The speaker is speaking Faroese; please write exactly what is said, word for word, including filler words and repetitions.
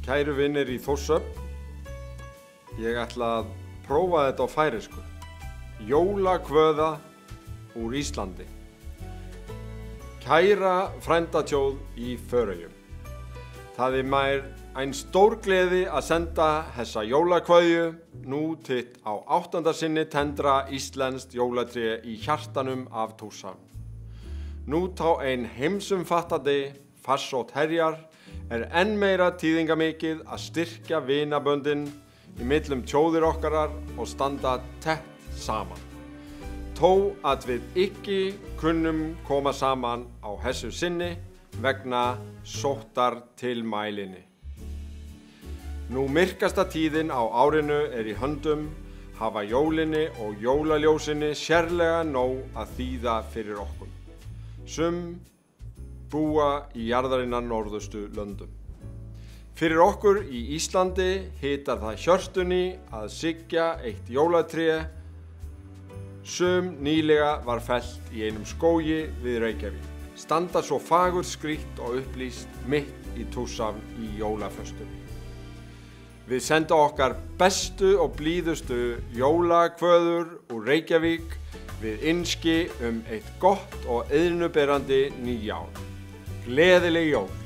Kæru vinir í Thorshøfn, eg ætla at prófa hetta á færeysku. Jólakvøða úr Íslandi. Kæra frændatjóð í Føroyum. Tað er mær ein stór gleði at senda hessa jólakveðju, nú tit á áttanda sinni tendra íslendskt jólatré í hjartanum av Tórshavn. Nú tá ein heimsumfattandi farsótt herjar, er enn meira týðingarmikið at styrkja vinaböndin ímillum tjóðir okkarar og standa tætt saman. Tó at vit ikki kunnum koma saman á hessu sinni vegna sóttartilmælini. Nú myrkasta tíðin á árinu er í høndum, hava jólini og jólaljósini serliga nóg at þýða fyri okkum, sum búa í jarðarinnar norðustu løndum. Fyri okkur í Íslandi hitar tað hjørtuni at síggja eitt jólatré, sum nýliga var felt í einum skógi við Reykjavík, standa so fagurt skrýtt og upplýst mitt í Tórshavn í jólaføstuni. Vit senda okkar bestu og blíðustu jólakveður úr Reykjavík við ynski um eitt gott og iðnuberandi nýár. Gleðileg jól!